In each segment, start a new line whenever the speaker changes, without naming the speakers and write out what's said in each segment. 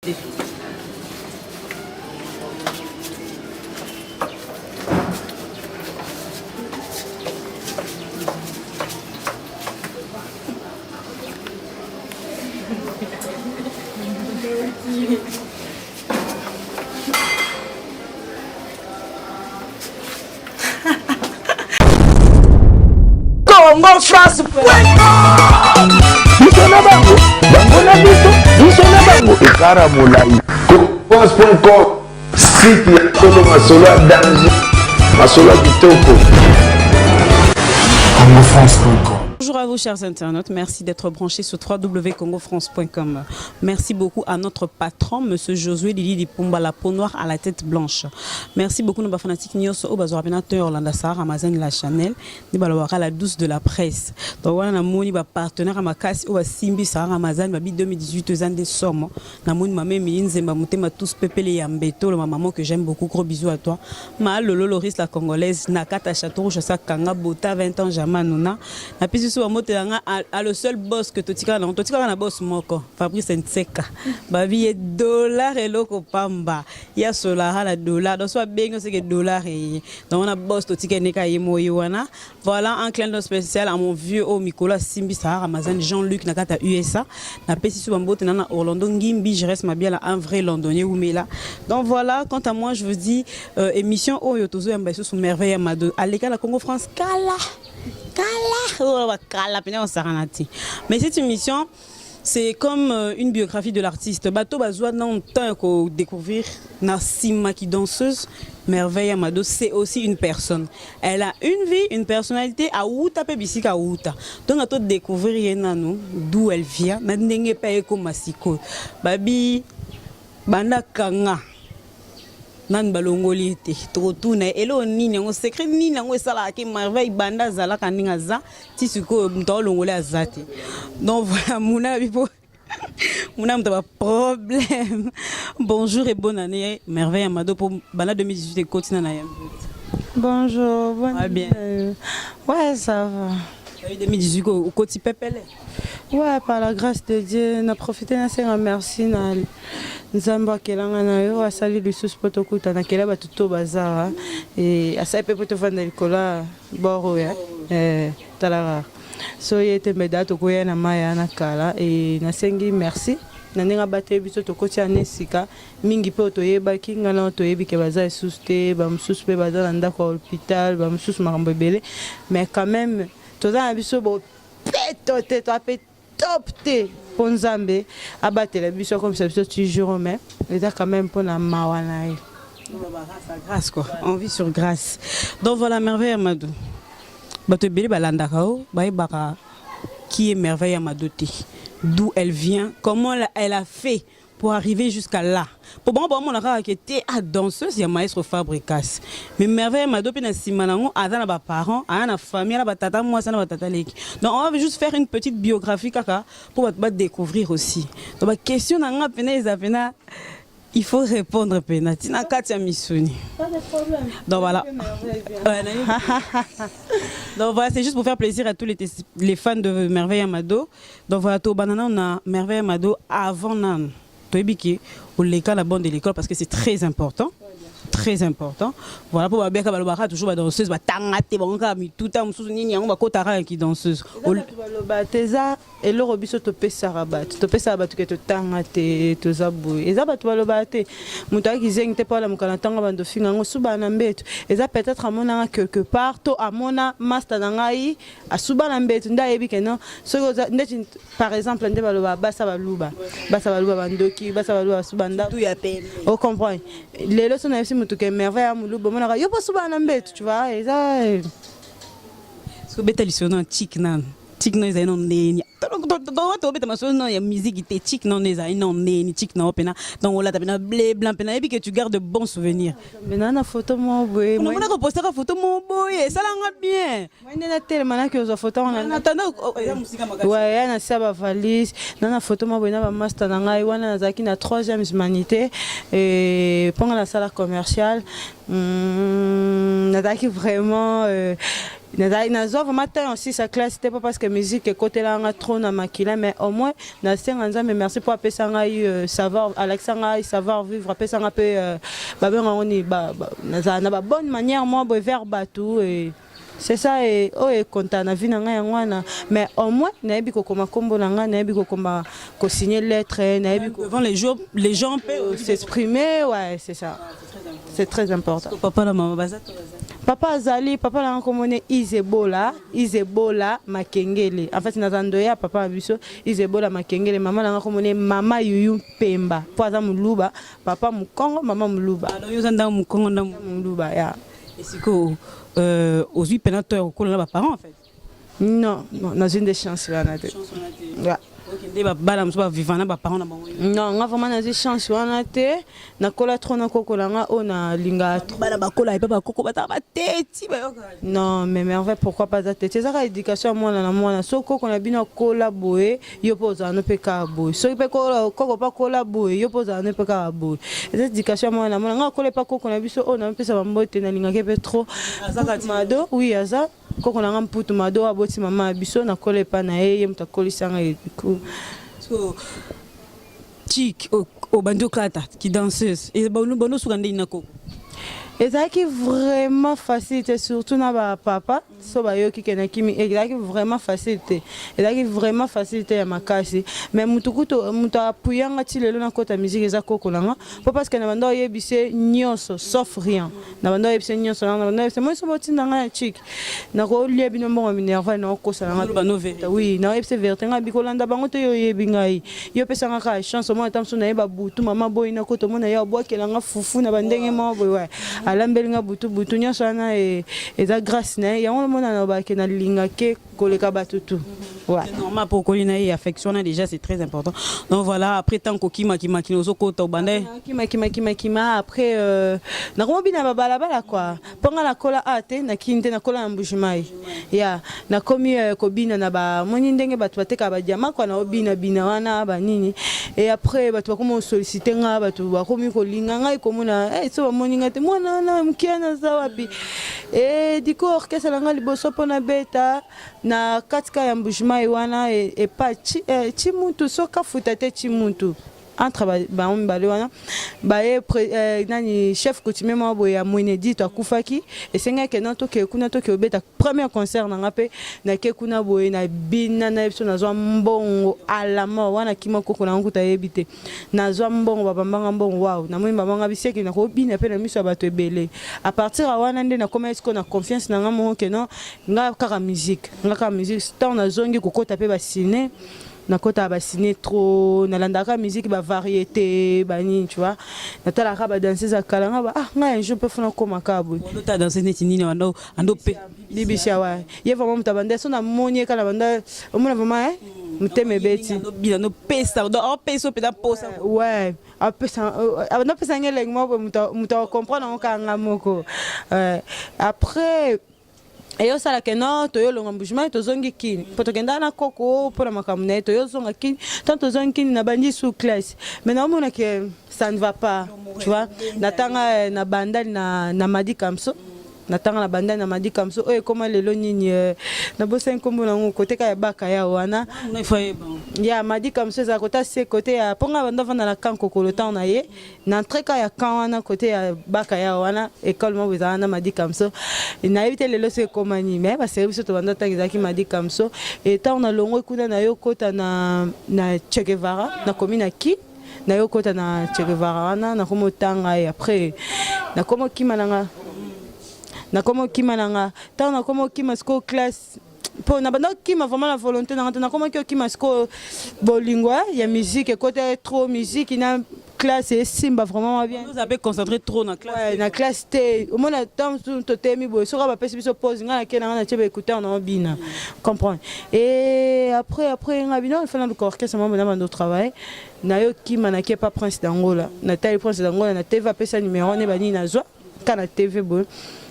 Congo France
biso na bango bango na biso biso na bango ekara molai france.com site ya solo masolo ya danger masolo ya kitoko
congofrance.com Bonjour à vous chers internautes, merci d'être branchés sur www.congofrance.com. Merci beaucoup à notre patron, Monsieur Josué Lili Lipumba, la peau noire à la tête blanche. Merci beaucoup nos fanatiques nyonso oyo bazwaka mpena to Orlando Sahara Amazon la Chanel nde balobaka la douce de la presse. Donc wana namoni ba partenaire ya makasi oyo basimbi Sahara Amazon babi 2018 eza nde somo. Namoni mama Emilie Nzemba motema tous pepele ya mbetolo ma maman que j'aime beaucoup gros bisous à toi. Ma Lolo Loris la congolaise na kata Château Rouge sa kanga bota 20 ans jamais nuna. Na pesi so ba nga à le seul boss que totikala na totikala na boss moko Fabrice Nseka. Babi ye dollar eloko pamba. Ya solara na dollar donc so abengi oseke dollar eye. Donc on a boss totika neka ye moyi wana. Voilà un clin d'œil spécial à mon vieux oyo mikolo asimbi Sahara Ramazani Jean-Luc na kati ya USA. Napesi so bambote na na Orlando Ngimbi, je reste Mabiala un vrai londonien wumela. Donc voilà, quant à moi je vous dis euh, émission oyo tozoyamba lisusu merveille ya Mado aleka na Congo France kala kala oyo bakala pena osakana te. Mais cette émission c'est comme euh, une biographie de l'artiste. Bato bazwa na temps ya ko découvrir na sima ki danseuse Merveille Amado, c'est aussi une personne. Elle a une vie, une personnalité awuta pe bisika awuta. Donc ato découvrir ye nanu d'où elle vient, na ndenge pe ekoma sikoyo. Babi banda kanga nanu balongoli ye te tokotuna ye eloko nini yango secret nini yango esalaka ke merveille banda azalaka ndenge aza ti sikoyo moto aolongoli aza te donc voilà muna na bipo muna moto ba problème bonjour et bonne année merveille amado mpo banda 2018 ekoti na na yambi
Bonjour, bonne
Ah, bien.
Ouais, ça va.
2018 okoti pepele
Ouais, par la grâce de Dieu, na profité na senga merci na Nzambe akelanga na yo asali lisusu mpo tokutana akela bato to baza e asali mpe mpo tovanda likolo ya bord oyo eh, tala kaka so ye te mbeda tokoya na mai ya na kala e nasengi merci na ndenge abateli biso tokoti ane sika mingi mpe oyo toyebaki ngai nao toyebi ke baza lisusu te bamosusu mpe baza na ndako ya hôpital bamosusu makambo ebele mais quand même toza na biso bopeto te toa mpe top te mpo nzambe abatela biso akomisa biso toujours mais eza quand même mpo na mawa na ye
grâce quoi on vit sur grâce donc voilà merveille amadou bato ebele balandaka o bayebaka qui est merveille amadou te d'où elle vient comment elle a fait pour arriver jusqu'à là po bango baomona kaka ke te a danseuse ya maestro fabricas mais merveille amado mpe na nsima nango aza na baparents aza na famille na batata mwasi na batata leki donc on va juste faire une petite biographie kaka po bato badécouvrir aussi donc baquestion na nga mpena eza mpena il faut répondre mpena ntina kati ya misuni donc voilà Ouais, donc voilà c'est juste pour faire plaisir à tous les fans de Merveille Amado donc voilà tobanda nano na Merveille Amado avant nano toyebi ke oleka na bande de l'école parce que c'est très important très important voilà mpo babeka balobaka toujours badanseuse batanga te bango kaka mituta mosusu nini yango bakotaka yaki danseuse
bato baloba te eza eloko biso topesaka bato topesaka bato ke totanga te toza boye eza bato balobaka te moto ayaki zengi te mpo alamuka na ntango bando finga yango suba na mbeto eza peut-être amonanga quelque part to amona master na ngai asuba na mbeto nde ayebi ke non soki oza ndeti par exemple nde baloba basa baluba basa baluba bandoki basa baluba basuba ndako
ya pembe
ocomprendre lelo so nayebisi motu ke merveille ya moluba omonaka yo mpo suba na mbeto tu vois eza
soki obeta lisolo na chik nano chik nano ezali nano ndeni tobeta masolo nano ya musique te chik nano ezali nano ndeni chik nao mpena donc olata mpena bleu blanc mpena yebi ke tu gardes de bons souvenirs
me naa na photo moko boye
onamonaka opostaka photo moko boye esalanga bien
nde natelema naki ozwa photo wana
natanda eza mosika makasi
ouais ya na sia bavalise na na photo moko boye na bamaster na ngai wana nazalaki na troisième humanité mponga nasala commercial nazalaki vraiment euh, Nazali nazwa vraiment temps ya kosisa classe te po parce que musique ekotela nga trop na makila, mais au moins nasenga Nzambe merci po apesa ngai savoir, alakisa ngai savoir vivre, apesa nga mpe babenga yango nini, nazala na ba bonne manière mwa boye vers bato et c'est ça. E oyo ekonta na vie na ngai yango wana, mais au moins nayebi kokoma nkombo na ngai, nayebi kokoma, kosigner lettre, nayebi
devant les gens, les gens
pe s'exprimer. Ouais, c'est ça, c'est très important.
Papa na mama baza to baza?
Papa azali. Papa na nga komone Izebola, Izebola Makengele. En fait, naza ndoye ya papa na biso Izebola Makengele. Mama na nga komone Mama Yuyu Mpemba, mpo aza Moluba, papa Mokongo, mama Moluba.
Alors yo oza ndambo Mokongo, ndambo
Moluba ya.
Esiko ozwi mpena to ya kokola na baparent en fait?
Non, nazwi nde chance wana te.
Ouais. Nde bana mosusu baviva na baparent na bango.
Non, nga vraiment nazwi chance wana te. Nakola trop na koko na nga oyo nalingaka trop.
Bana bakola epa bakoko bataka bateti, bayoka.
Non, mais Merveille, pourquoi pas? Aza teti, ezaka éducation ya mwana na mwana. Soki koko na bino akola boye, yo mpe ozala no mpe kaka boye. Soki mpe koko mpe akola boye, yo mpe ozala no mpe kaka boye. Eza éducation ya mwana na mwana. Nga akola epa koko na biso oyo namipesa bambote, nalingaki mpe trop Mado. Oui, aza koko na nga Mputu Mado, aboti mama ya biso. Nakola epa na ye, ye moto akolisanga eku.
So chik obandi okata ki danseuse, bando osuka ndeni na koko?
Ezalaki vraiment facile te, surtout na bapapa. So bayoki ke nakimi, ezalaki vraiment facile te, ezalaki vraiment facile te ya makasi. Mais mutu kutu moto apuyanga ti lelo nakota musique eza koko na nga, mpo parce que na banda oyebise nyonso sauf rien. Na banda oyebise nyonso, na banda oyebise moi so botinda ngai na chik, nakolia bino mbongo minerval, nakokosa na nga. Oui, naoyebise vérité, ngai bikolanda bango te. Yo oyebi ngai, yo opesanga kaka chance. Omona ta mosusu nayeba butu, mama boyi nakota, omona ye abwakelanga fufu na bandenge moko boye wa alambeli nga butu butu nyonso wana. Eza grâce na ye yango. Omona na bake nalingake koleka bato tu.
Ouais. C'est normal pour kolina ye affection là, déjà c'est très important. Donc voilà, après tant kokima kima kima, ozokota obanda.
Kima kima kima kima, après nakomi na babalabala quoi, mpo nga nakola a te, nakini te, nakola na Mbujimai ya. Nakomi kobina na bamoni ndenge bato batekaka badiama quoi, naobina bina wana banini. Et après bato bakomi kosollicite nga, bato bakomi kolinga ngai, komona hey, so bamoni ngai te, mwana wana mokia naza wapi. E du coup orchestre na ngai liboso mpo nabeta na katika ya Mbujimai wana epa Chimuntu, soki afuta te Chimuntu, entre bango mibale wana baye nani, chef coutumier moko boye ya Mwenedito akufaki, esengaki no tokee kuna, tokee obeta premier concert na nga. Mpe nake kuna boye, na bina na biso, nazwa mbongo à la mort wana. Kima koko na nkuta yebi te, nazwa mbongo, babambanga mbongo. Waw, namoni babanga bisieki, nakobina mpe na miso ya bato ebele. À partir ya wana nde nakoma sikoyo na confiance na nga moko ke non, nga kaka musique, nga kaka musique. Ntango nazongi kokota mpe basine, nakotaka basine trop, nalandaka musique, bavariété banini, tu vois, natalaka badanseuse ya kala nga ba ah, ngai un jour mpe funa koma kaka boye.
Ota danseuse neti nini ando ando pe?
Bibisha wa ye vraiment moto abanda so namoni ye kala banda omona vraiment motema ebeti.
Bina no pesa, opesa mpenza posa.
Ouais, apesa, abanda opesa ngai elengi moko boye, moto acomprendre yango kaka nga moko. Après eyosalaka no toyolonga Mbujimai, tozongi Kini mpo tokendaka na koko mpona makambo na ye. Toyozonga Kini, tant tozongi Kini, nabandi sous classe, mais naomona ke ça ne va pas, tu vois. Natanga na Bandali na Madi Kamso, natanga na Bandali na Madi Kamso oyo ekóma lelo nini, nabosani nkombo nango, kote ka ya baka ya wana ya Madi Kamso, ezala kota se kote ya mpo nga banda vanda na camp Kokolo. Ntango na ye na entrée ka ya camp wana, kote ya baka ya wana, école moko ezala na Madi Kamso, nayebi te lelo so ekóma nini, mais baseri biso tobanda ntango ezalaki Madi Kamso. E ntango nalongwe kuna, na yo kota na Che Guevara, nakomi na ki nayo kota na Che Guevara wana, nakomi otanga. E après nakomi okima na nga, nakomi okima na nga. Ntango nakomi okima sikoyo classe, mpo na banda okima vraiment na volonté na nga te, nakomaki okima sikoyo bolingo ya musique ekota trop, musique na classe esimba vraiment bien.
Oza mpe concentré trop na classe?
Ouais, na classe te. Omona ntango mosusu totemi boye, soki bapesi biso pause, ngai nake na ngai natie baécouteur na obina, comprendre. Et après ngai bino il faut naluka orchestre moko na bando travail. Nayokima, nake pa Prince d'Angola, natali Prince d'Angola na TV, apesa numéro ne banini, nazwa ka na TV boye.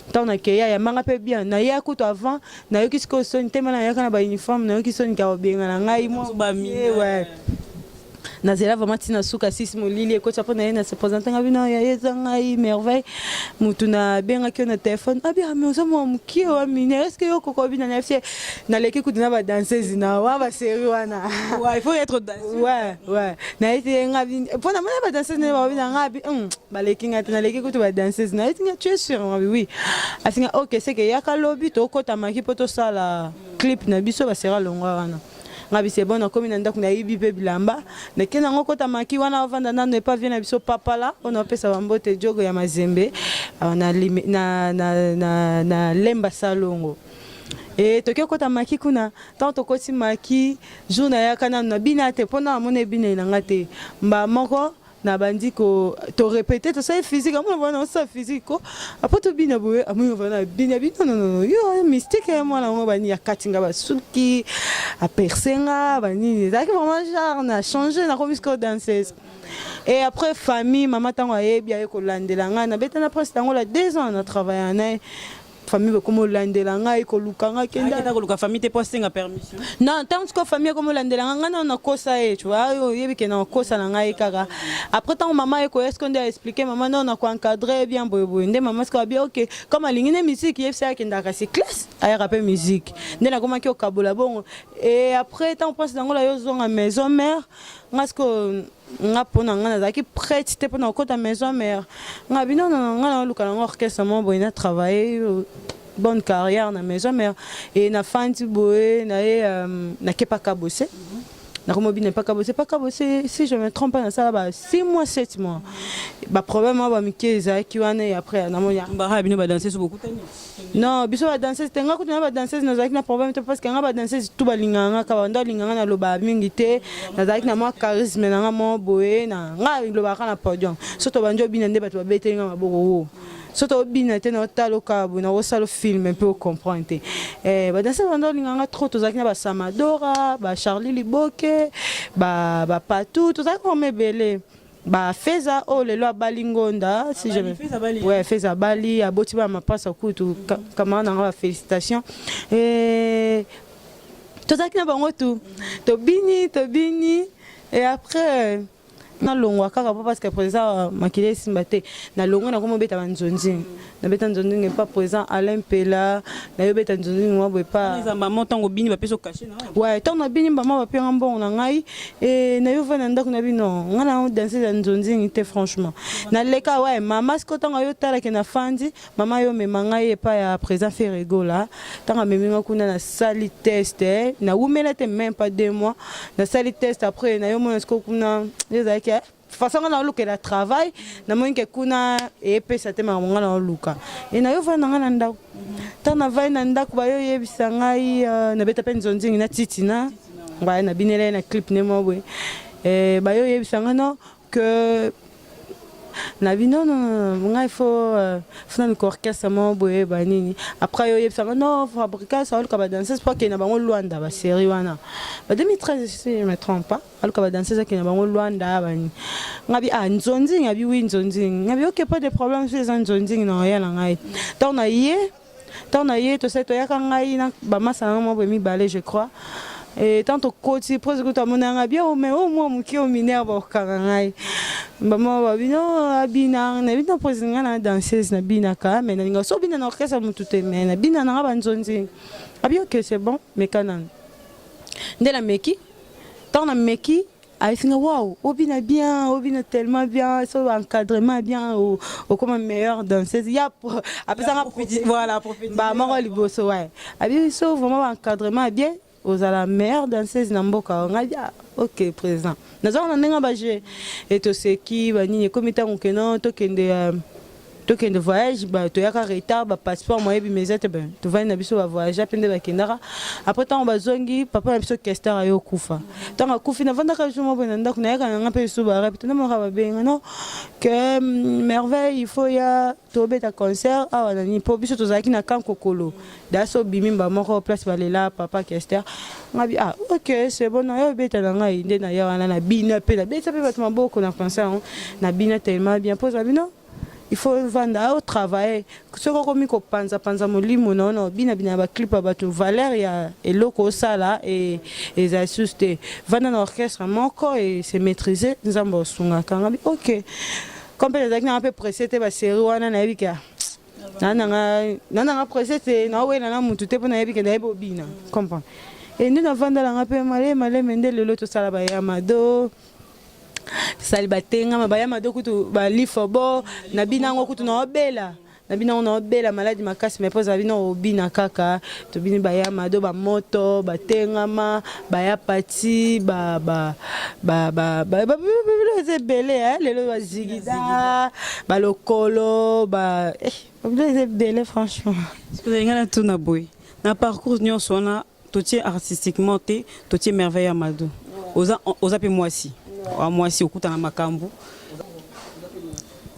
Ntango nakeya, yambanga mpe bien. Naya kutu avant, nayoki sikoyo soni te, mana nayaka na bauniforme, nayoki soni ka kobenga na ngai. Ouais. Nazela vraiment ntina suka sisi molili ekotisa mpo na ye na se présente nga bino ya ye eza ngai Merveille mutu nabengaki yo na telefone abi ah, mais oza mwa mokie wa mineur est ce que yo okoka obina na fie naleki kutu na badanseuse na wa baserie wana.
Ouais, il faut être audacieux.
Ouais, nayeti ye nga mpo na mona badanseuse nde babina nga abi baleki nga te, naleki kutu badanseuse. Nayeti nga: "Tu es sûr?" Nga bi: "Oui." Asinga: "Ok, seke yaka lobi, tokotamaki mpo tosala clip na biso." Basera longwa wana, nga bi: "C'est bon." Nakomi na ndako, nayibi mpe bilamba, nake nango kota maki wana, ovanda nano epa vie na biso papala oyo naopesa bambote, jogo ya Mazembe na Lemba Salongo. E toki okota maki kuna. Ntango tokoti maki, jour nayaka nano nabina te mpo na amona ebineli na nga te. Mba moko nabandi ko torépéter, tosali physique, amona bana osala physique ko apo tobina boye, amoni bana bina bi non, non, non, yo mystique ya mwana yango bani akati nga basuki, aperce nga banini, ezalaki vraiment genre na change, nakomi sikoyo danseuse. Et après famille, mama ntango ayebi, aye kolandela ngai. Nabeta na presque yango la 2 ans na travaille na ye. Famille bakoma olandela ngai, koluka ngai, kenda.
Akenda koluka famille te mpo asenga permission?
Non, ntango sikoyo famille ekoma olandela ngai, ngai nano nakosa ye, tu vois, oyo oyebi ke na kosa na ngai kaka. Après ntango mama ye koya sikoyo nde aexpliquer mama: "Non, na koencadre bien boyeboye." Nde mama sikoyo abi: "Ok, comme alingi nde musique, yebisa akendaka si classe, ayaka mpe musique." Nde nakomaki okabola bongo. Et après ntango Prince Dangola yo ozonga maison mère, nga sikoyo nga mpo na nga nazalaki prête te mpona kokota maison mère. Nga bi: "Non, non, nga naoluka nango orchestre moko boye, na travailler bonne carrière na maison mère." E nafandi boye na ye, nakepaka bose, nakomi obina mpaka bose, mpaka bose. Si je me trompe pas, nasala ba 6 mois, 7 mois, baproblème oyo bamike ezalaki wana. E après namoni
Mbara bino badanseuse bokutani?
Non, biso badanseuse te. Nga kutu na badanseuse nazalaki na problème te, parce que nga badanseuse tu balingaka nga kaka bando alinganga. Naloba mingi te, nazalaki na mwa charisme na nga moko boye. Na nga lobaka na podium, so tobandi obina nde bato babeteli nga maboko wo. So tobina te, na otala okaka boye, nakosala film mpe ocomprendre te. Badanseuse bando olinganga trop. Tozalaki na basamadora, bacharli Liboke, bapatu, tozalaki vraiment ebele, bafeza oyo lelo abali ngonda, si je me ouais, Feza abali, aboti bana mapasa kutu, camarade nanga, bafélicitation. Tozalaki na bango tu, tobini, tobini. Et après nalongwa kaka mpo parce que président makili esimba te. Nalongwa, nakoma obeta banzonzingi, nabeta nzonzingi epa président Alain Mpela, nayobeta nzonzingi mwa boye pa.
Mama, ntango obini bapesi cachet na?
Ouais, ntango nabini, mbama bapianga mbongo na ngai. E nayova na ndako na bino, ngai na danse ya nzonzingi te, franchement naleka. Ouais, mama siko ntango ayotalaki na fandi, mama ayomema ngai epai ya président Ferregola. Ntango amemi nga kuna, nasali test, nawumela te, même pas 2 mois nasali test. Après nayomona siko kuna ezalaki façon nga naolukela travail, namoni ke kuna eyepesa te makambo nga naoluka. E nayovanda ngai na ndako. Ntango navandi na ndako, bayoyebisa ngai nabeta mpe nzonzingi na titina ngai, nabinela ye na clip ne moko boye. Bayoyebisa ngai non que nabi: "Non, non, ngai faut naluka orchestre moko boye." Banini après ayoyebisa ngai: "Non, Fabricas aoluka badanseuse mpo akende na bango Lwanda." Basérie wana ba 2013, si je me trompe pas, aluka badanseuse akende na bango Lwanda. Bani ngabi: "Ah, nzonzingi?" Abi: "Oui, nzonzingi." Ngabi: "Ok, pas de problème, so eza nzonzingi na oya na ngai." Ntango na ye tosali, toyaka ngai na bamasa na ngai mwa boye mibale, je crois. E tant tokoti, presque kutu amonanga bien, mais o mwa moke o minere bakokanga ngai. Bama babi: "No, abina." Nayebi na président, ngai na danseuse, nabinaka, mais nalinga so obina na orchestre motu te, mais nabina nanga banzonzi. Abi: "Ok, c'est bon, meka nanu." Nde nameki. Ntango nameki, ayesinga: "Wow, obina bien, obina tellement bien, so encadrement bien, okoma meilleure danseuse." Ya apesanga
voilà.
Bamoko liboso, ouais, abi so vraiment encadrement bien, ozala meilleure danseuse na mboka. Ngai: "Ok président." Nazwaka na ndenge baje e toseki banini. Ekomi ntango keno tokende voyage, toyaka retard, bapasseport moyebi meza te. Ben tovandi na biso, bavoyage mpe nde bakendaka. Après ntango bazongi, papa na biso Kester aye okufa. Ntango akufi, navandaka biso moko boye na ndako, nayaka nanga mpe biso barep te. Namonaka babenga non que Merveille, il faut ya tobeta concert awa na nini, mpo biso tozalaki na camp Kokolo dasi obimi mba moko place balela papa Kester. Ngabi: "Ah ok, c'est bon, nayo obeta na ngai." Nde naya wana, nabina mpe, nabeta mpe bato maboko na concert yango, nabina tellement bien mpo ozwa bino. Il faut ovanda otravaille. Soki okomi kopanzapanza molimo na yo na obinabina na baclip ya bato, valeur ya eloko osala ezala lisusu te. Vanda na orchestre moko e se maîtriser, Nzambe osungaka. Ngabi ok, comme mpe nazalaki nanga mpe pressé te, basérie wana nayebi ke na nanga pressé te, naowela na mutu te, mpo nayebi ke nayebi obina, comprendre. E nde navandalanga mpe maleme maleme, nde lelo tosala bayamado, tosali batengama bayamado, kutu balifobo na bino yango, kutu naobela na bino yango, naobela maladi makasi, mais mpo ezala bino obina kaka. Tobini bayamado, bamoto, batengama, baya pati, bilo eza ebele. Lelo bazigida, balokolo, bilo eza ebele franchement.
Nga natuna boye: na parcours nyonso wana, totie artistiquement te, totie Merveille ya Mado, oza mpe mwasi wa mwasi, okutana makambo,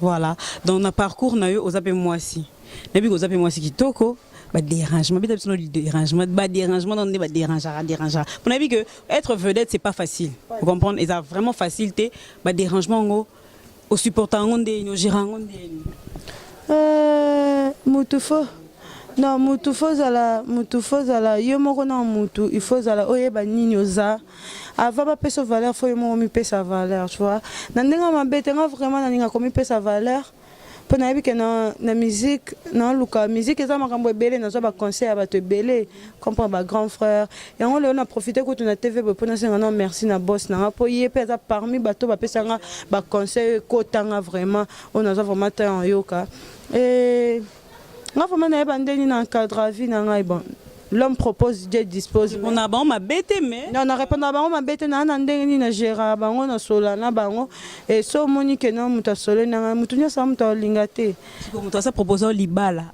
voilà. Donc na parcours na yo, oza mpe mwasi, nayebi oza mpe mwasi kitoko, badérangement, beta biso no dérangement, badérangement no nde badérangeaka, dérangeaka, mpo nayebi que être vedette, c'est pas facile, vous comprendre, eza vraiment facile te. Badérangement yango, osupporta yango ndeni, ogéra yango ndeni?
Mutu fo non, mutu fo ozala, mutu fo ozala yo moko na mutu. Il faut ozala oyeba nini oza avant bapesa valeur. Fo yo moko mipesa valeur, tu vois. Na ndenge mabe te, nga vraiment nalinga komipesa valeur, mpo nayebi ke na musique naluka musique eza makambo ebele. Nazwa baconseil ya bato ebele, comprendre, bagrand frère. Yango lelo na profite kutu na TV boye mpo nasenga na merci na boss nanga, mpo ye mpe aza parmi bato bapesanga baconseil oyo ekotanga vraiment, oyo nazwa vraiment temps oyoka. E nga vraiment nayeba ndeni na encadre vie na ngai. Bon, l'homme propose, Dieu dispose.
On a bango mabe te, mais
Non, na répondre bango mabe te. Naa na ndenge nini na géraka bango, nasola na bango. E so omoni ke no moto asole na ngai, moto nyonso moto aolinga te.
Moto asa propose libala?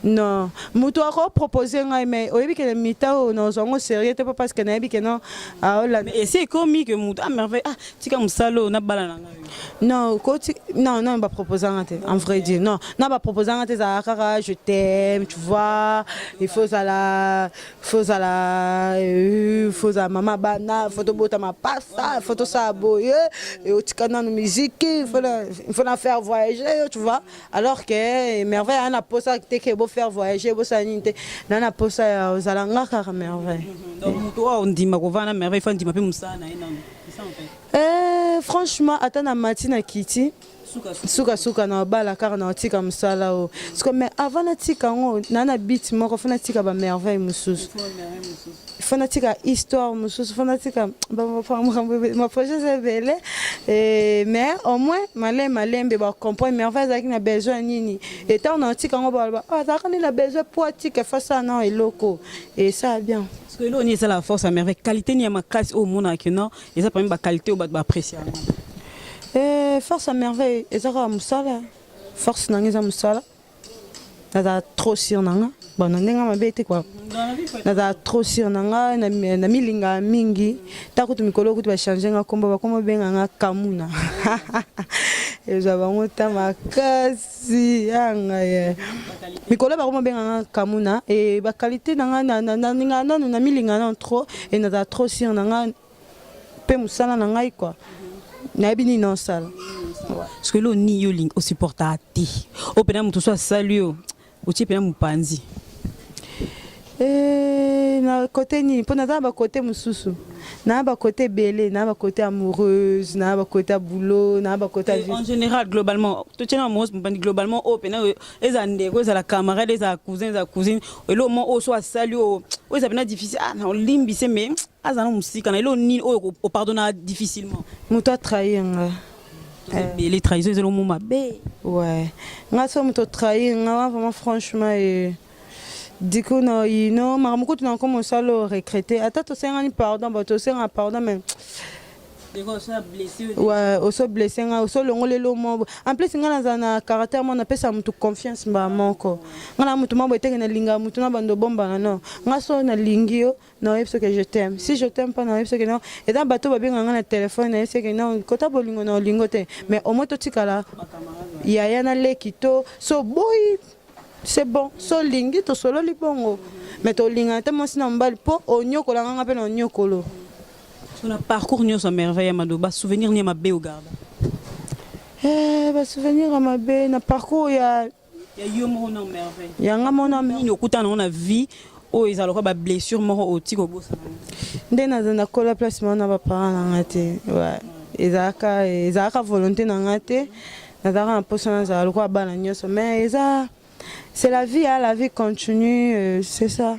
Non, moto akopropose ngai, mais oyebi ke na mita oyo nazwa yango sérieux te, mpo parce que nayebi ke non, aolanda.
Esi ekomi ke moto, ah Merveille, ah tika mosala oyo, nabala na ngai?
Non, koti non, bapropose nga te, en vrai dire. Non, bapropose nga te. Ezalaka kaka je t'aime, tu vois. Il faut ozala, faut ozala, faut ozala mama bana, faut tobota mapasa, faut tosala boye, otika nanu musique, il faut na faire voyager, tu vois. Alors que Merveille aa na posa te ke bo faire voyager, bosala nini te. Na na posa ya ozala nga kaka Merveille.
Donc moto oyo ondima kovanda na Merveille, faut andima mpe mosala na ye nano?
Franchement, ata na mati na kiti, sukasuka na obala kaka na otika mosala oyo siko. Mais avant natika yango, naa na bit moko, fo natika bamerveille mosusu, fo natika histoire mosusu, fo natika maprojet eza ebele. Mais au moins malembe malembe bacomprendre Merveille azalaki na besoin nini. Etango na otika yango, baloba azalaka nde na besoin po atika, fasala na eloko esala bien.
Parce que eloko nini esala force ya Merveille? Qualité nini ya makasi oyo omonaka non, eza parmi baqualité oyo bato baapprécie yango?
Force ya Merveille eza kaka mosala. Force na nga eza mosala. Nazala trop sûr na nga. Bon, na ndenge mabe te quoi, nazala trop sûr na nga, na milingaka mingi. Ta kutu mikolo kutu bachange nga nkombo, bakoma obenga nga Kamuna. Ezwa bango ta makasi yanga ye mikolo, bakoma obenga nga Kamuna. E baqualité na nga, nalingaka nanu, na milingaka nanu trop e nazala trop sûr na nga mpe mosala na ngai quoi, nayebi nini naosala.
Parce que eloko nini yo olingi osupportaka te, oyo mpena moto so asali yo, otie mpena mopanzi?
Na côté nini? Mpo naza na bakote mosusu, na bakote ebele, na bakote amoureuse, na bakote ya boulot, na bakote ya
En général, globalement, totie na amoureuse mopanzi. Globalement, oyo mpena ezala ndeko, ezala camarade, ezala cousin, ezala cousine, eloko mo oyo so asali oyo, oyo eza mpena difficile, ah na olimbise, mais aza na mosika na eloko nini oyo opardonna difficilement?
Moto atrahir nga.
Ebele, trahison ezala mo mabe.
Ouais, nga so moto trahir nga vraiment, franchement, e du coup na yino makambo kutu na nkoma osala oyo regretter. Ata tosengani pardon, bato tosenga pardon, mais ouais, oso blesse nga, osolongola elo moko. En plus nga nazala na caractère moko, napesa motu confiance mbala moko. Nga na motu moko boye teke nalingaka motu na bando obombana. Non, nga so nalingi yo, naoyebi soki je t'aime. Si je t'aime pas, naoyebi soki non. Eza bato babengaka nga na telefone, nayebi soki non, kota bolingo na olingo te, mais au moins totikala yaya na leki. To so boyi, c'est bon. So olingi, tosololi bongo, mais tolingana te mwasi na mobali, mpo onyokola nganga mpe na onyokolo.
So na parcours nyonso ya Merveille ya Mado, basouvenir nini ya mabe ogarda?
Eh, basouvenir ya mabe na parcours ya
Ya yo moko na Merveille.
Ya nga moko na
Nini okutana nango na vie oyo ezala lokola bablessure moko oti kobosana?
Nde naza nakola place moko na baparent na nga te. Ouais. Ezalaka volonté na nga te. Nazalaka na mposa nazala lokola bana nyonso, mais eza, c'est la vie, hein, la vie continue, c'est ça.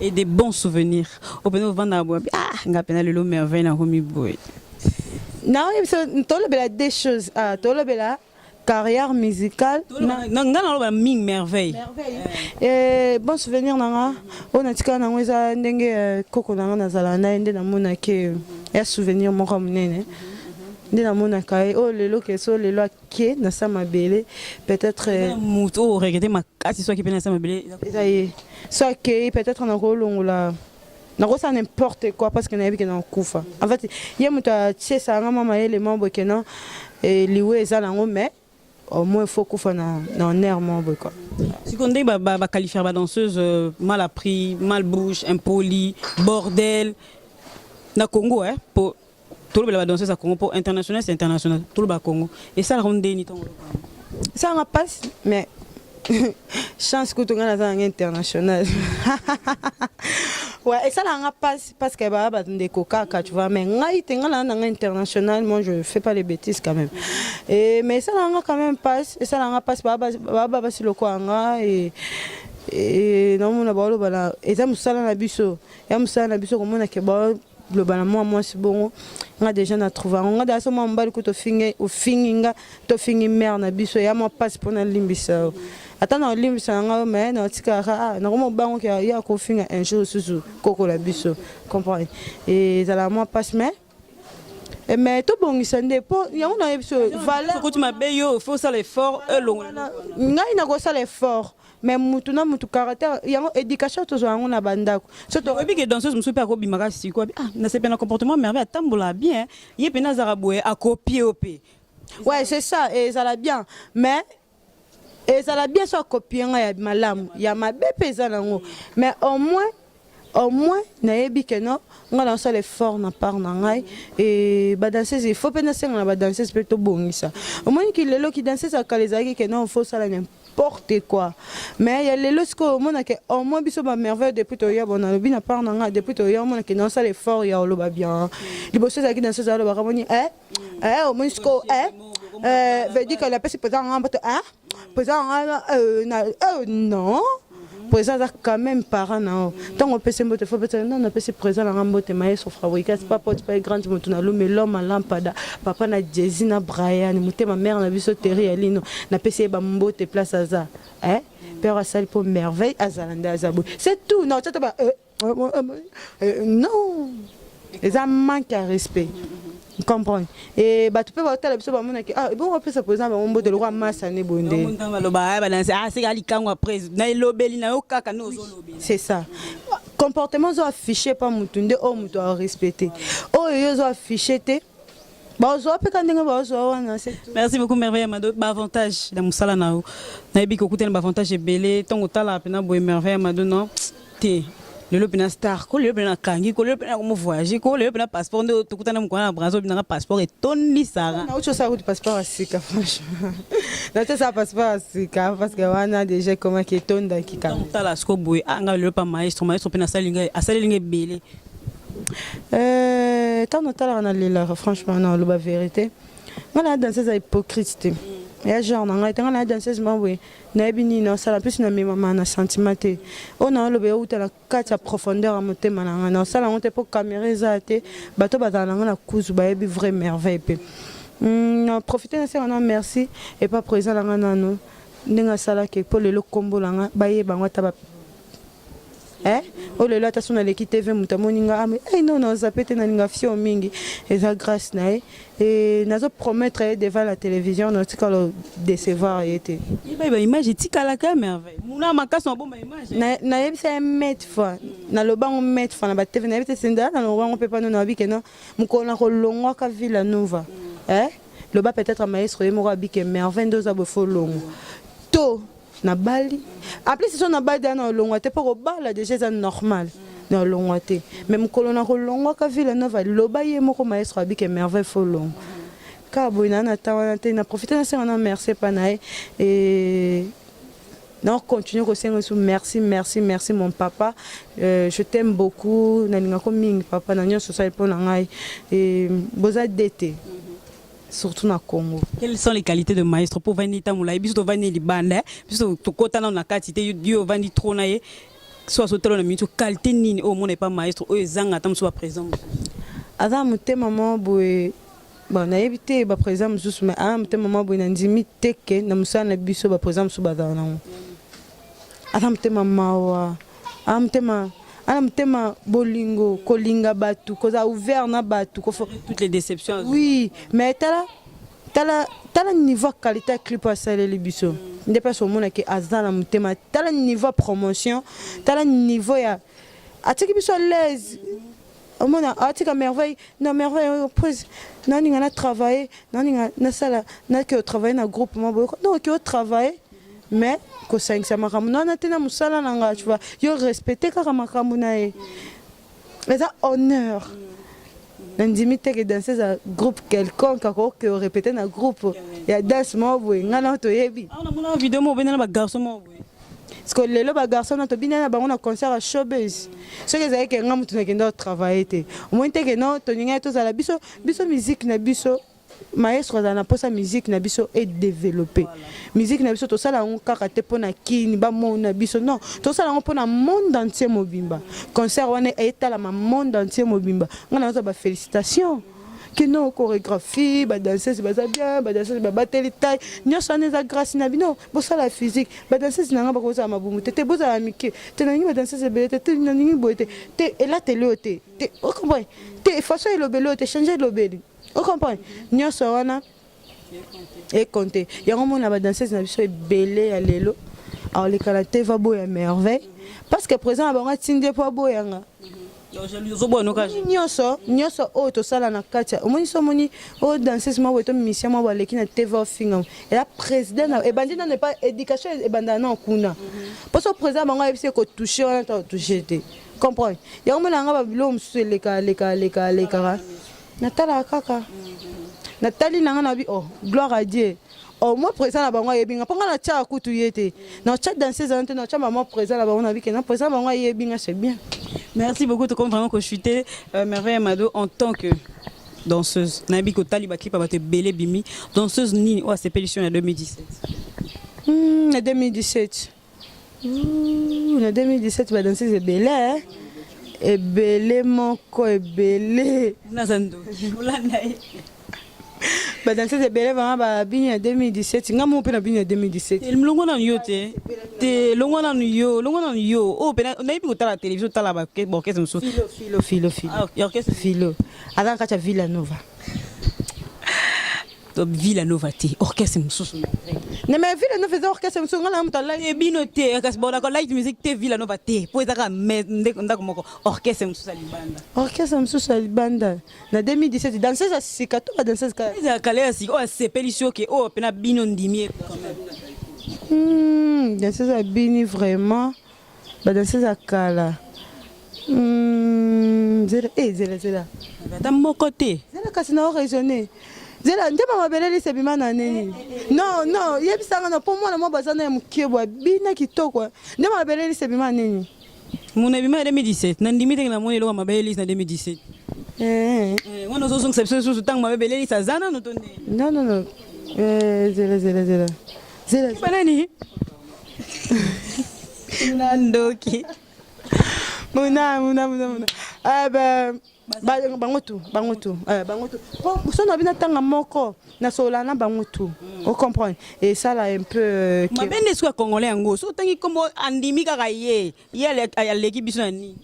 Et des bons souvenirs oyo mpenza ovandaka boye, ah, nga mpenza lelo Merveille nakomi boye?
Naoyebisa, tolobela deux choses. Ah, tolobela carrière musicale.
Nga naloba mingi Merveille.
Eh, bon souvenir na nga oyo natikala nango eza ndenge koko na nga nazala na ye. Nde namonaki ya souvenir moko ya monene, nde namonaka ye oyo lelo ke so lelo ake na sa mabele peut-être.
Moto oyo oregretter makasi soki mpe na sa mabele?
Eza ye. So akei, peut-être nakolongola, nakosala n'importe quoi, parce que nayebi ke nakokufa. En fait, ye moto atiesaka nga mwa mayele mwa boye ke non, liwe eza nango, mais au moins il faut kufa na honneur mwa boye quoi.
Sikoyo ndenge baqualifier badanseuse mal appris, mal bouche, impoli, bordel na Congo, eh, po tolobela badanseuse ya Congo, po international c'est international, toloba Congo, esalaka ndeni ntongo?
Esalanga mpasi, mais chance kutu ngai naza nanga international. Ouais, esalaka nga mpasi parce que baya bandeko kaka, tu vois, mais ngai te, ngai naza nanga international. Moi, je fais pas les bêtises quand même. Et mais esalaka nga quand même mpasi, esalaka nga mpasi. Baya basi lokola nga e naomona baoloba na eza mosala na biso, ya mosala na biso, komona ke loba na mwa mwasi bongo. Nga déjà na trouve yango, nga déjà so mwa mobali kuta ofingi nga, tofingi mare na biso, ya mwa mpasi mpona limbisa yo. Ata na olimbisa na ngai, mais na otikaka nakoma bango ke ya kofinga un jour lisusu kokola biso, comprendre? Ezalaka mwa mpasi, mais tobongisa nde mpo yango nayebi biso valeur.
Okoti mabe, yo faut osala effort elongola.
Ngai nakosala effort, mais mutu na mutu caractère yango, éducation tozwa yango na bandako.
So oyebi ke danseuse mosusu mpe akobimaka sikoyo, ah, nasepela na comportement Merveille, atambola bien, ye mpenza azalaka boye, akopie yo mpe.
Ouais, c'est ça, ezala bien, mais ezala bien so akopie ngai ya malamu, ya mabe mpe eza nango. Mais au moins nayebi ke non, ngai nasala effort na part na ngai. E badanseuse, il faut mpe nasenga na badanseuse mpe tobongisa. Omoniki lelo ki danseuse ya kala ezalaki ke non, faut osala n'importe quoi, mais ya lelo sikoyo omonake au moins biso bamerveille, depuis toya, bon, nalobi na part na ngai, depuis toya, omonake naosala effort ya oloba bien. Liboso ezalaki danseuse alobaka moni eh, omoni sikoyo, eh, veut dire que napesi président nga mbote, président nga na non, président aza quand même parent na yo. Ntango opesi mbote, faut pesa non, napesi président nanga mbote, maestro Fabrikas, papa oti pa grande moto na lume, l'homme à lampada, papa na Jesi na Brian, motema mare na biso Terri Alino, napesi ye bambote place aza, eh père asali mpo Merveille azala nde aza boye, c'est tout. Non, tiata ba non, eza manque ya respect, comprendre? E bato mpe baotala biso, bamonaki, ah, ebongo opesa président bango mbote lokola masane boye nde.
Baloba badanse, ah, seka likango après na elobeli na yo kaka nde ozolobela.
C'est ça, comportement ozo affiche pa mutu nde oyo moto arespecte, oyo yo ozo affiche te, bazwa mpe ka ndenge bazwa wana, c'est tout.
Merci beaucoup, Merveille Amado. Baavantage na mosala na yo, nayebi kokutana baavantage ebele. Ntongo otalaka mpena boye Merveille Amado, non te, lelo mpena star ko, lelo mpena nakangi ko, lelo mpena nakomo voyage ko, lelo mpena passeport nde tokutana mokolo na Braza, obinanga passeport etondisaka.
Nauti osala kutu passeport ya sika. Franchement, nauti osala passeport ya sika parce que wana déjà ekomaki, etondaki quand même.
Tala siko boye, ah, ngai lelo pa maestro, maestro mpe nasali ngai, asaleli ngai ebele.
Ntango natalaka, nalelaka. Franchement, naloba vérité, ngai na danseuse ya hypocrite te, ya genre na ngai te. Ngai na danseuse ma boye, nayebi nini naosala, mpesi namemama na sentiment te. Oyo naoloba euta na kati ya profondeur ya motema na ngai. Naosala yango te mpo caméra eza te. Bato bazala na ngai na kuzu bayebi vrai Merveille mpe na profite nasenga na merci epa président na ngai nano, ndenge asalaki mpo lelo nkombo na ngai bayeba yango, ata eh oyo lelo, ata so naleki TV, moto amoni nga ame, hey, non, nazape te, nalinga fio mingi, eza grâce na ye. E nazo promettre ye devant la télévision, natikala décevoir ye te.
Yeba image etikalaka. Merveille muna makasi na bomba image.
Nayebisa ye maintes fois, nalobango maintes fois na batv, nayebi te senda nalobango mpe pano, nayebi ke non, mokolo na kolongwaka Villa Nova, eh loba peut-être maestro ye moko abike Merveille nde oza boye, faut longwa to nabali. En plus, so nabali da na olongwa te, mpo kobala déjà eza normal, na olongwa te. Mais mokolo na kolongwaka Villa Nova, loba ye moko maestro abike Merveille faut longwa. Kaka boye naa na temps wana te, na profite nasenga na merci epa na ye et na continuer kosenga lisusu merci, merci, merci mon papa, je t'aime beaucoup, nalingako mingi papa na nyonso osali mpo na ngai et boza de te, surtout na Congo.
Quelles sont les qualités de maestro? Mpo ovandi ntango molai, biso tovandi libanda, biso tokɔta nano na kati te, yo ovandi trop na ye, so azotala na miniti, qualité nini oyo omona epa maestro oyo ezanga ata mosusu baprésident mosusu?
Aza motema moko boye. Bon, nayebi te baprésident mosusu, mais aza motema moko boye, nandimi te ke na mosala na biso baprésident mosusu bazala nango. Aza motema mawa, aza motema, ana motema bolingo, kolinga bato, kozala ouvert na bato.
Toutes les déceptions.
Oui, mais tala, tala, tala niveau ya qualité ya clip oyo asaleli biso nde mpasi omonaki aza na motema. Tala niveau ya promotion, tala niveau ya atiki biso à l'aise. Omona atika Merveille na Merveille prise, naninga na travailler, naninga nasala, nake otravaille na groupe mo boye. Non, oke otravaille, mais kosangisa makambo na wana te na mosala na nga, tu vois. Yo respecte kaka makambo na ye, eza honneur. Nandimi te ke danseuse ya groupe quelconque akoki orépéte na groupe ya danse moko boye. Ngai na toyebi.
Namona video moko obenda na bagarçon moko boye.
Parce que lelo bagarçon na tobina na bango na concert ya showbase, soki ezalaki ke nga motu nakenda otravaille te, omoni te ke no toningai tozala biso biso musique na biso. Maestro azala na mposa musique na biso edéveloppe. Musique na biso, tosala yango kaka te mpo na kini bamona biso, non, tosala yango mpo na monde entier mobimba. Concert wana etalama monde entier mobimba. Ngai nazwa bafélicitation ke non, chorégraphie, badanseuse baza bien, badanseuse babateli taille, nyonso wana eza grâce na bino. Bosala physique, badanseuse na nga bakozala mabumu te, te bozala mike te, nalingi badanseuse ebele te, te nalingi boye te, te elateli oyo te, te ocomprendre te, façon elobeli oyo te, change elobeli, ocomprendre. Nyonso wana ecompte. Yango mona badanseuse na biso ebele ya lelo aoleka na te va boya Merveille, parce que président na bango atindi ye mpo aboyanga. Nyonso, nyonso oyo tosala na kati ya omoni, so omoni oyo danseuse moko boye to musicien moko baleki na TV, ofinga, eza président ebandi nano epa éducation, ebandaka nano kuna, mpo so président bango ayebisi ekotouche wana, ta otouche te, comprendre. Yango mona yanga babiloko mosusu eleka, aleka, aleka, alekaka, natalaka kaka, natali nanga na bi oh, gloire à Dieu. Oh, moi président na bango ayebi nga, mpo nga natiaka kutu ye te, natya danseuse wana te, natya mama président na bango, na bike na président na bango ayebi nga, c'est bien.
Merci beaucoup. Tokomi vraiment kochute. Merveille Mado, en tant que danseuse, nayebi kotali baclip ya bato ebele bimi, danseuse nini oyo asepelisi yo na 2017?
Na 2017? Ouh, na 2017 badanseuse ebele, ebele moko ebele.
Naza ndoki, olanda ye.
Badanseuse ebele vraiment babini na 2017. Nga moko mpe na bini na 2017.
Longo nanu yo te, te longo nanu yo, longo nanu yo oyo mpe nayebi kotala télévision, otala baorchestre mosusu.
Filo, filo, filo, filo.
Ah, orchestre.
Filo aza na kati ya Villa Nova.
Villa Nova te, orchestre mosusu.
Ne, mais Villa Nova eza orchestre mosusu, nga na moto alai.
Bino te, kasi bon, d'accord, light music te, Villa Nova te, po ezaka ndako moko, orchestre mosusu ya libanda.
Orchestre mosusu ya libanda na 2017, danseuse ya sika to badanseuse kaka?
Ezala kala, ya sika oyo asepelisi oke, oyo mpena bino ndimi ye quand même.
Danseuse abini vraiment, badanseuse ya kala, zela, zela, zela.
Ata moko te?
Zela kasi, na oraisonne, zela nde mabele lisa ebima na nini. Non, non, yebisanga no, mpo mwana mwa baza na ya mokie boye, bina kitoko, nde mabele lisa ebima nini.
Mona ebima ya 2017, nandimi tenge namoni eloko ya mabele lisa na 2017. Wana ozozongisa biso lisusu ntango mabele lisa aza nano to nde?
Non, non, non, zela, zela, zela, zela.
Banani na ndoki?
Muna, muna, muna, muna. Ah ben, bango tu, bango tu, bango tu. Po so na bino ntanga moko nasolola na bango tu, ocomprendre, esala un peu.
Mabe nde soki ya congolais yango, so otangi nkombo, andimi kaka ye, ye aleki biso na nini,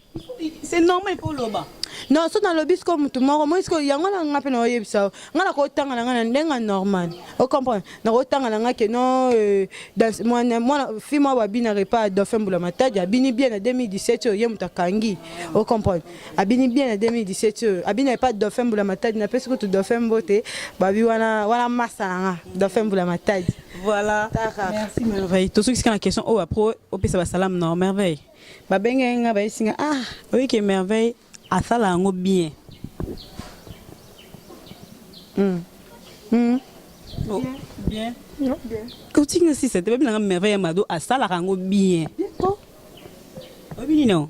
c'est normal, il faut oloba.
Non, so nalobi sikoyo motu moko moi sikoyo, yango na nga mpe naoyebisa nga, nakotanga na nga na ndenge normal, ocomprendre, nakotanga na nga ke non, mwana fille moko abinaka epa ya Dauphin Mbula Matadi, abini bien na 2017 oyo, ye moto akangi, ocomprendre, abini bien na 2017 oyo, abini epa Dauphin Mbula Matadi. Napesi kutu Dauphin mbote, babi wana wana masa na nga Dauphin Mbula Matadi.
Voilà, merci Merveille. Tosukisi na question oyo, après opesa basalam na Merveille. Babengaki nga, bayesi nga, ah, oyeke Merveille asala yango bien. Oh, bien. Kotinga sisa te, babi nanga Merveille ya Mado asalaka yango bien. Oyebi nini yango?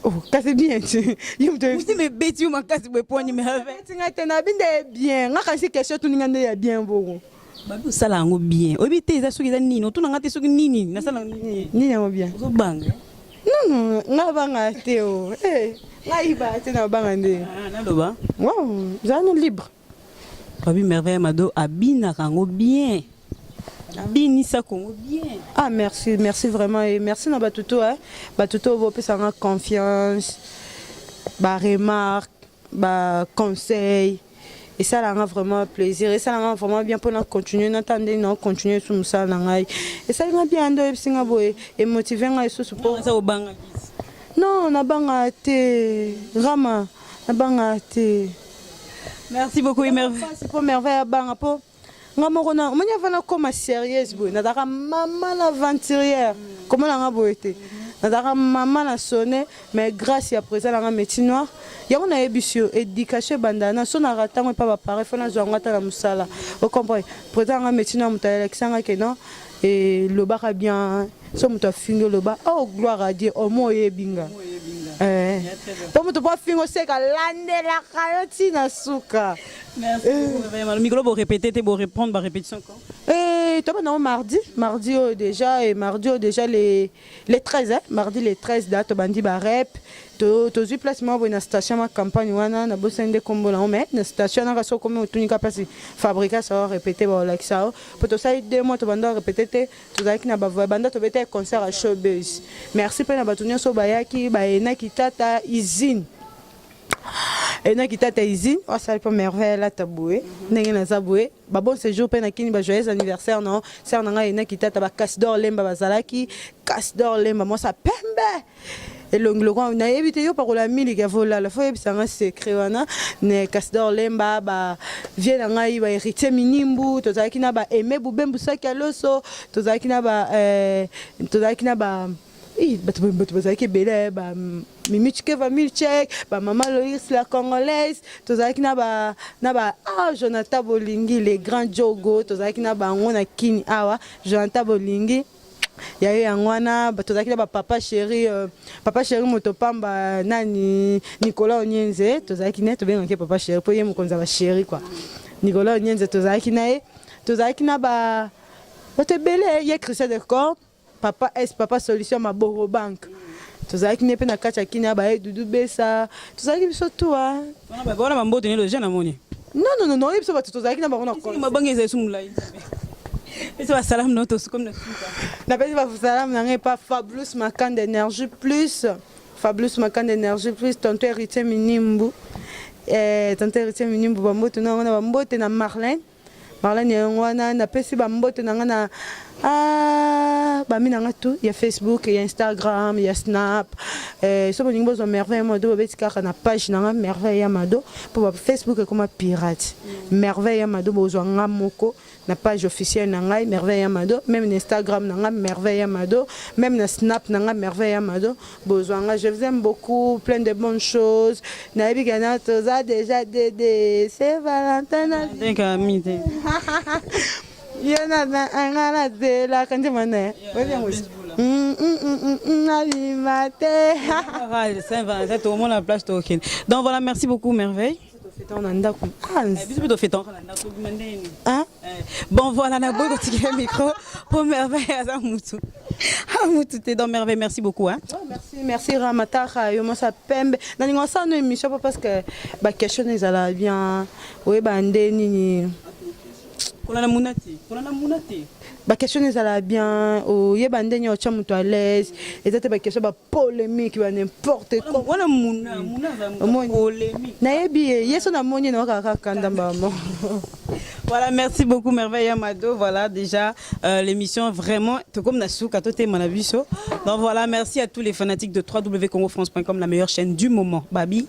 Oh, kasi bien ti yo moto.
Motema ebeti yo makasi boye pwani, Merveille?
Tinga te, nabi nde bien. Nga kasi question tuninga nde ya bien bongo.
Babi osala yango bien, oyebi te eza soki eza nini. Otunanga te soki nini nasala nini.
Nini yango bien?
Ozobanga?
Non, nga banga te o. Eh, nga yiba te na banga nde.
Ah, naloba.
Wow, zala no libre.
Babi Merveille ya Mado abinaka yango bien, abinisa Kongo bien.
Ah, merci, merci vraiment et merci na bato to, hein. Bato to bopesanga confiance, baremarque, baconseil, esalanga vraiment plaisir, esalanga vraiment bien mpona continuer nata nde na continuer su mosala na ngai. Esalinga bien nde oyebisinga boye, emotive ngai lisusu mpo
eza kobanga kisi.
Non, nabanga te, Rama, nabanga te.
Merci beaucoup, Merveille.
Mpasi mpo Merveille abanga, mpo nga moko na omoni avant nakóma sérieuse boye, nazalaka mama na aventurière. Komona nga boye te, nazalaka mama na sonne, mais grâce ya président nanga Métier Noir, yango nayebisi yo, éducation ebandaka na so naka ntango epa baparent, fo nazwa yango ata na mosala, ocomprendre? Président nanga Métier Noir, moto alakisanga ke non, elobaka bien. So moto afingi, oloba: "Oh, gloire à Dieu, omo oyebi nga." Mpo moto mpo afingi, oseka, landelaka yo ntina suka.
Merci beaucoup, Merveille Mado. Mikolo borépété te, boreprendre barépétition quand?
Et toi, maintenant, mardi, mardi oh, déjà, et mardi oh, déjà les 13, hein, mardi les 13 date bandi ba rep, to tozwi place moko boye na station ma campagne wana, na bosani nde kombo nango, mais na station naka so komi otunika place fabrication ao répété, baolakisa o. Po tosali 2 mois tobanda répété te, tozalaki na bavoya banda tobeta concert ya showbuzz. Merci mpe na bato nyonso bayaki, bayenaki tata usine, enaki tata usine asali mpo Merveille alata boye ndenge naza boye. Babon séjour mpe nakini, bajoyeux anniversaire na sœur na ngai enaki tata. Bacasdor Lemba bazalaki, Casdor Lemba mwasa pembe, elongi lokwa nayebi te, yo pakola miliki avolala, fo oyebisanga secret wana. Ne Casdor Lemba, bavie na ngai, bahéritier Minimbu, tozalaki na baaime Bubembu, saki ya loso, tozalaki na ba tozalaki na ba bato, bato bazalaki ebele, ba Mimi Chikeva Milchek, bamama Lois la Congolaise, tozalaki na ba ah, Jonathan Bolingi, les grands jogo, tozalaki na bango na kini awa. Jonathan Bolingi ya ye yango wana. Tozalaki na bapapa chéri, papa chéri moto pamba nani, Nicolas Onienze, tozalaki ne tobengaki papa chéri mpo ye mokonzi ya bachéri quoi. Nicolas Onienze tozalaki na ye, tozalaki na ba bato ebele, ye Christian de Corps, papa s papa solution Maboro Bank, tozalaki ne mpe na kati ya kini ya baye Dudu Besa, tozalaki biso tuwa.
Wana bambote ne deja namoni.
Non, non, non, non, biso bato tozalaki na bango na
Mabange ezali su molai. Pesa basalamu na tosukomi na suka.
Napesi basalamu na ngai epa Fablus Makanda Énergie Plus, Fablus Makanda Énergie Plus, tonton Héritier Minimbu, tonton Héritier Minimbu, bambote na yango na bambote na Marlène, Marlène yango wana. Napesi bambote na ngai na bami na nga tout ya Facebook, ya Instagram, ya Snap. So bolingi bozwa Merveille Mado, bobeti kaka na page na nga Merveille ya Mado, mpo ba Facebook ekoma pirate. Merveille ya Mado, bozwa nga moko na page officielle na ngai Merveille ya Mado, même na Instagram na nga Merveille ya Mado, même na Snap na nga Merveille ya Mado, bozwa nga. Je vous aime beaucoup, plein de bonnes choses. Nayebi kana toza déjà dede Saint Valentin na yo na nga nazelaka nzembo na oyebi yango, nabima te.
Saint Valentin tokomona place tokokende. Donc voilà, merci beaucoup, Merveille.
Tofeta na ndako.
Biso mpe tofeta na ndako, bima ndeni. Bon voilà, naboyi kotikela micro po Merveille aza mutu mutu te. Donc Merveille, merci beaucoup, hein.
Oh, merci, merci Ramatara, yo mosa pembe. Nalinga osala no émission po parce que baquestion ezala bien, oyeba nde nini.
Kolanda muna te, kolanda muna te.
Baquestion ezala bien, oyeba ndenge otya moto à l'aise, eza te baquestion bapolémique, ba n'importe quoi.
Wana muna muna aza polémique.
Nayebi ye, ye so namoni ye nawakaka kaka kanda mbamo.
Voilà, merci beaucoup, Merveille Amado. Voilà, déjà, l'émission vraiment, tout comme Nasuka, tout est Manabiso. Donc voilà, merci à tous les fanatiques de www.congofrance.com, la meilleure chaîne du moment. Babi,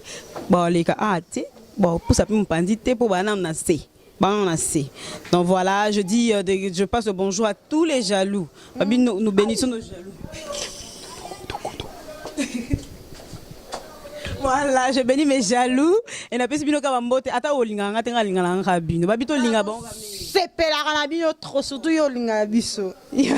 bon, les gars, ah, tu bon, pour ça, peut me dire, pour banam na C. Banam na C. Donc voilà, je dis, je passe le bonjour à tous les jaloux. Babi, nous, nous bénissons nos jaloux. Voilà, je bénis mes jaloux et napesi bino kaka mbote. Ata olingaka nga te, nga alingaka nga kaka bino. Babi tolinga bango kaka mingi.
Sepelaka na bino trop, surtout yo olingaka biso, yo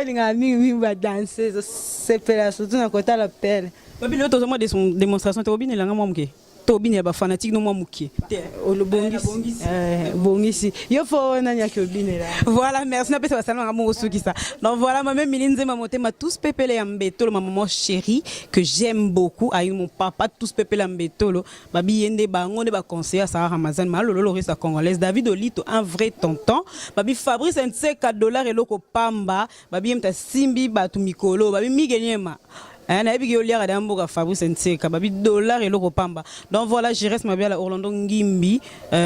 olingaka mingimingi badanseuse. Sepela surtout na kotala pele.
Babi lelo toza mwa démonstration te, obinelanga mwa moke, to obinela bafanatique no mwa moke te.
Olobongisi, bongisi yo fo nani aki obinela.
Voilà, merci. Napesa basala nanga mongo sukisa. Donc voilà, mama Mili Nzema Motema, tous pepele ya mbetolo, ma maman chérie que j'aime beaucoup, ayi mon papa, tous pepele ya mbetolo. Babi yende bango nde baconseiller Sarah Ramazan Malolo Lorisa congolaise, David Olito, un vrai tonton. Babi Fabrice Nseka dollar eloko pamba, babi yemta simbi batu mikolo, babi migeniema. Nayebi ke oliaka da mboka Fabrice Nseka, babi dollar eloko pamba. Donc voilà, je reste mabiala Orlando Ngimbi,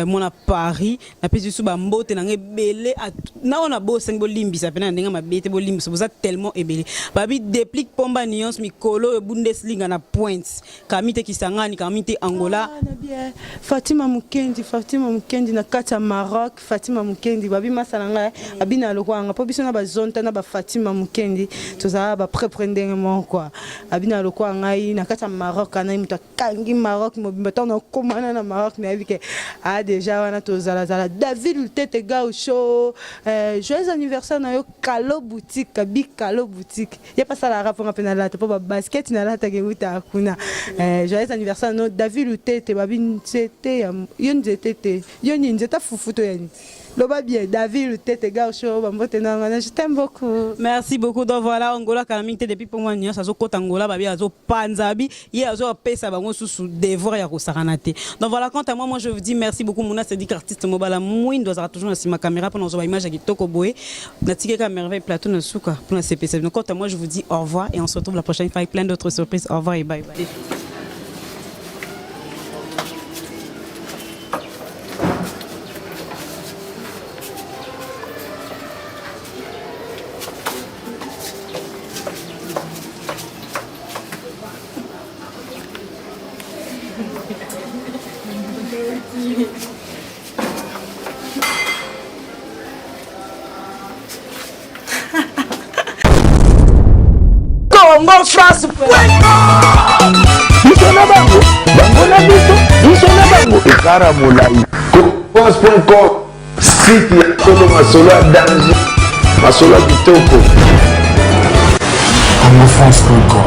mwana Paris. Napesi biso bambote na ngai ebele na oyo nabosangi, bolimbisa mpe na ndenge mabe te, bolimbisa, boza tellement ebele. Babi Déplique Pomba Nyonso mikolo oyo Bundesliga na pointe kami te Kisangani, kami te Angola.
Ah, na bien. Fatima Mukendi, Fatima Mukendi na kati ya Maroc, Fatima Mukendi, babi masala ngai, abi na lokwanga po biso na bazonta na ba Fatima Mukendi, tozala ba prépre ndenge moko quoi. Abi na lokwanga ngai na kati ya Maroc, ana moto akangi Maroc mobimba ntango nakomana na Maroc, nayebi ke ah déjà wana tozalazala. David Lutete Gaucho, joyeux anniversaire na yo. Kalo Boutique, bi Kalo Boutique. Ye pasalaka mponga mpe nalata mpo babasket nalataka eutaka kuna. Joyeux anniversaire no David Lutete, babi nzete ya yo, nzete te, yo nini, nzete fufu to ya nini, loba bien. David Lutete Gaucho, bambote nanga na, je t'aime beaucoup.
Merci beaucoup. Donc voilà, Angola kala mingi te depuis mpo mwa nyonso azokota Angola, babi azopanza, babi ye azopesa bango susu devoir ya kosakana te. Donc voilà, quant à moi, moi je vous dis merci beaucoup. Muna Cédric, artiste mobala mwindo, azalaka toujours na nsima caméra mpona kozwa baimage ya kitoko boye. Natikeka merveille plateau na suka mpona sepesa bino. Quant à moi, je vous dis au revoir et on se retrouve la prochaine fois avec plein d'autres surprises. Au revoir et bye bye.
Congo France.
Biso na bango, bango na biso, biso na bango ekara molai. France.com, site ya solo, masolo ya danger, masolo ya kitoko.
congofrance.com.